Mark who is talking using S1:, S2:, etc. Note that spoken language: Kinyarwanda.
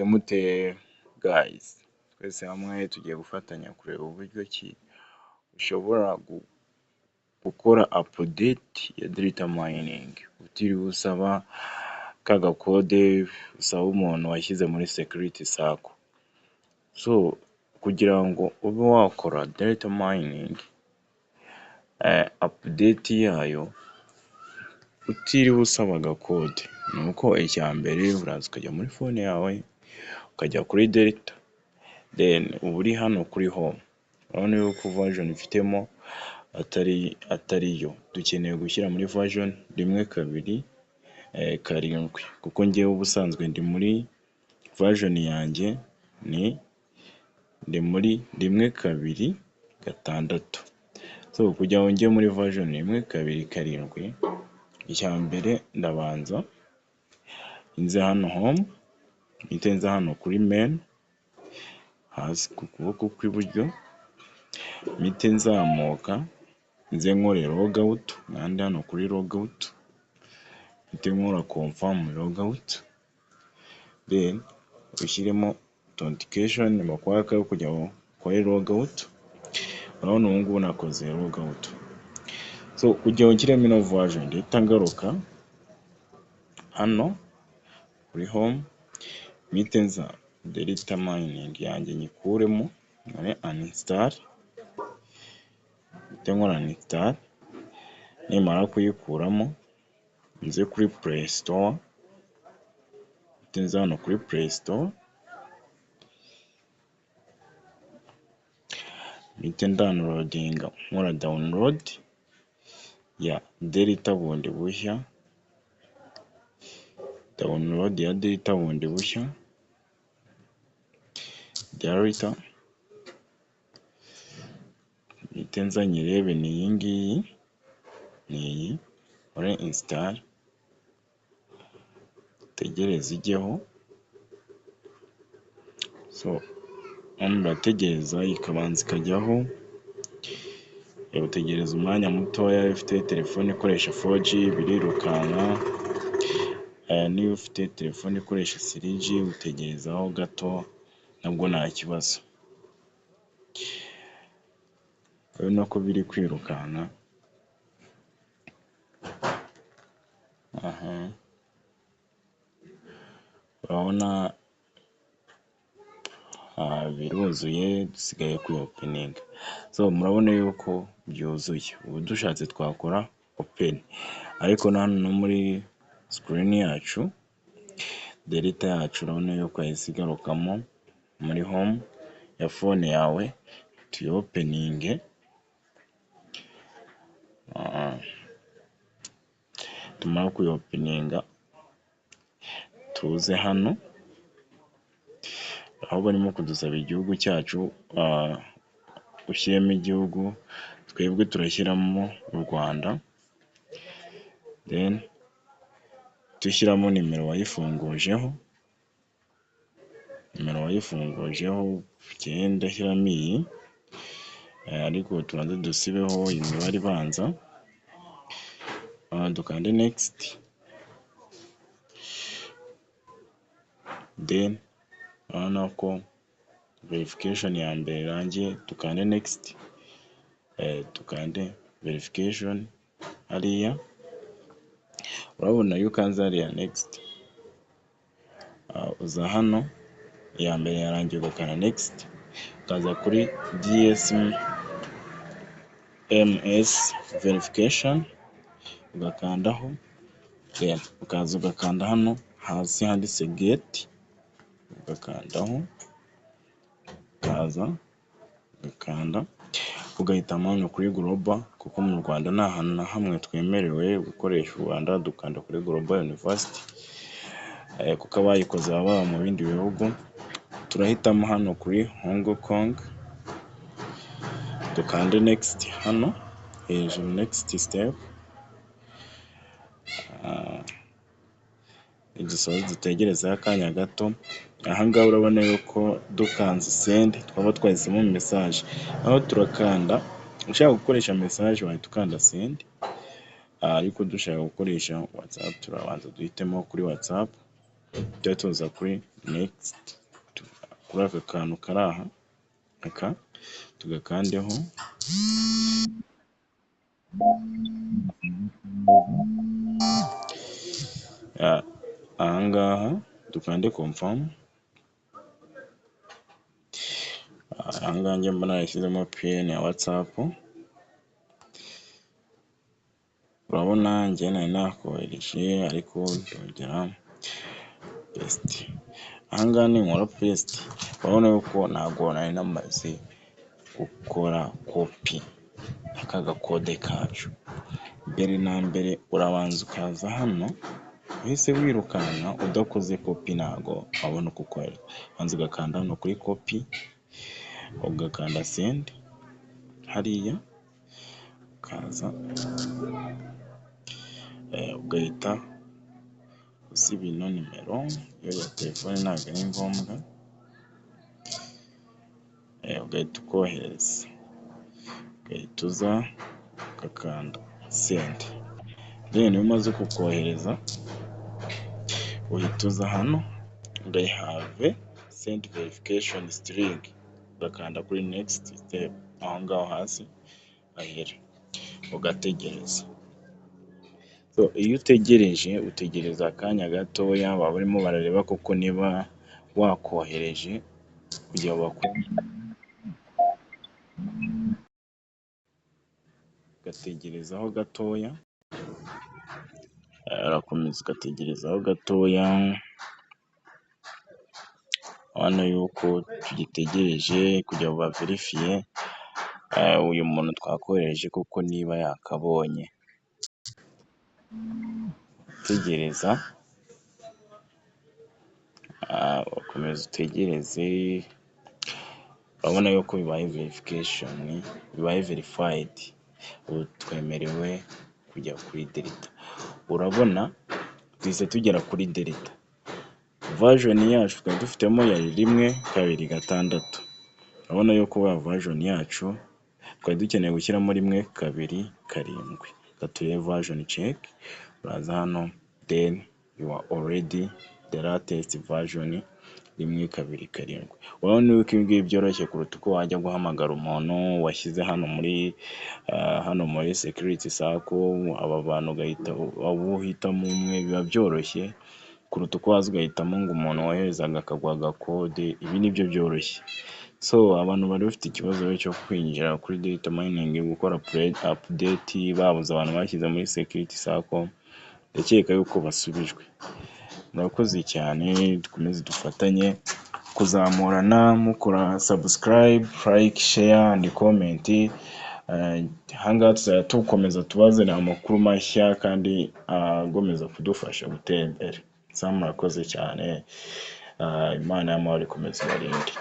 S1: Mute guys, twese hamwe tugiye gufatanya kureba uburyo ki ushobora gukora update ya Delta Mining utiriwe usaba ka gakode usaba umuntu washyize muri security circle. So kugira ngo ube wakora Delta Mining update yayo utiriwe usaba agakode, ni uko icya mbere uraza ukajya muri phone yawe ukajya kuri Delta, then uba uri hano kuri home, urabona yuko version mfitemo atari yo, dukeneye gushyira muri version 1.2.7, kuko njyewe ubusanzwe ndi muri version yanjye ni ndi muri 1.2.6. So kugira ngo njye muri version 1.2.7, icya mbere ndabanza nze hano home, mpite nza hano kuri main hasi ku kuboko kw'iburyo, mpite nzamuka nze nkore logout, nkande hano kuri logout, mpite nkora confirm logout, then ushyiremo authentication bakwaka kugira ngo ukore logout. Urabona ubu ngubu nakoze logout. So kugira ngo nshyiremo ino version ndahita ngaruka hano kuri home, mpite nza Delta Mining yanjye nyikuremo, nkore uninstall, mpite nkora uninstall, nimara kuyikuramo nze kuri Play Store, mpite nza hano kuri Play Store, mpite ndownloadinga, nkora download ya Delta bundi bushya, download ya Delta bundi bushya, Delta, mpite nza nyirebe ni iyi ngiyi, ni iyi, nkore install, ntegereze ijyeho. So hano urategereza ikabanza ikajyaho, utegereza umwanya mutoya. Iyo ufite telefone ikoresha 4G birirukanka, niba ufite telefone ikoresha 3G utegerezaho gato nabwo nta kibazo. Urabona ko biri kwirukanka, urabona biruzuye, dusigaye kuyopeninga. So murabona yuko byuzuye, ubu dushatse twakora open, ariko na hano no muri screen yacu Delta yacu urabona yuko yahise igarukamo muri home ya phone yawe, tuyopeninge. Tumara kuyopeninga tuze hano aho barimo kudusaba igihugu cyacu, ushyiremo igihugu, twebwe turashyiramo u Rwanda, then dushyiramo nimero wayifungujeho, nimero wayifungujeho njyewe ndashyiramo iyi, ariko tubanze dusibeho imibare ibanza, dukande next, then urabona ko verification ya mbere irangiye, dukande next, dukande verification hariya, urabona iyo ukanze hariya next, uza hano iya mbere yarangiye ugakanda next, ukaza kuri GSMS verification ugakandaho, then ukaza ugakanda hano hasi handitse get, ugakandaho, ukaza ugakanda ugahitamo hano kuri global, kuko mu Rwanda nta hantu na hamwe twemerewe gukoresha u Rwanda, dukanda kuri Global University, kuko abayikoze baba baba mu bindi bihugu. Turahitamo hano kuri Hong Kong, dukande next hano hejuru next step, nidusoza dutegerezeho akanya gato. Aha ngaha urabona yuko dukanze send twaba twahisemo message, aho turakanda ushaka gukoresha message wahita ukanda send, ariko dushaka gukoresha WhatsApp turabanza duhitemo kuri WhatsApp. Tujya tuza kuri next, kuri aka kantu kari aha, aka tugakandeho. Aha ngaha dukande confirm. Aha ngaha njye mbona narashyizemo PIN ya WhatsApp. Urabona njye nari nakohereje ariko ndongera paste. Aha ngaha ninkora paste urabona yuko ntabwo nari namaze gukora kopi y'aka gakode kacu. Mbere na mbere urabanza ukaza hano, uhise wirukanka udakoze kopi ntago wabona uko ukohereza. Ubanza ugakanda hano kuri kopi, ugakanda send hariya, ukaza ugahita usiba ino nimero, iyo ya telefone ntabwo ari ngombwa, ugahita ukohereza, ugahita uza ugakanda send. Then iyo umaze kukohereza uhita uza hano ngo I have sent verification string, ugakanda kuri next step aho ngaho hasi hahera, ugategereza. Iyo utegereje utegereza akanya gatoya, baba barimo barareba koko niba wakohereje kugira ngo ugategerezaho gatoya, urakomeza ugategerezaho gatoya, urabona yuko tugitegereje kugira ngo baverifiye uyu muntu twakohereje koko niba yakabonye. Utegereza, ukomeza utegereze, urabona yuko bibaye verification, bibaye verified, ubu twemerewe kujya kuri Delta. Urabona duhise tugera kuri Delta. Version yacu twari dufitemo yari 1.2.6. Urabona yuko ya version yacu twari dukeneye gushyiramo 1.2.7. Reka turebe version check, uraza hano then you are already the latest version 1.2.7. Urabona yuko ibi ngibi byoroshye kuruta uko wajya guhamagara umuntu washyize hano muri hano muri security circle, aba bantu ugahita uhitamo umwe, biba byoroshye kuruta uko waza ugahitamo ngo umuntu woherezaga akaguha agakode, ibi nibyo byoroshye. So abantu bari bafite ikibazo cyo kwinjira kuri Delta mining gukora update, babuze abantu bashyize muri security circle, ndakeka yuko basubijwe. Murakoze cyane, dukomeze dufatanye kuzamurana, mukora subscribe, like, share and comment. Aha ngaha tuzajya dukomeza tubazanira amakuru mashya kandi akomeza kudufasha gutera imbere. Murakoze cyane, Imana y'amahoro ikomeze ibarinde.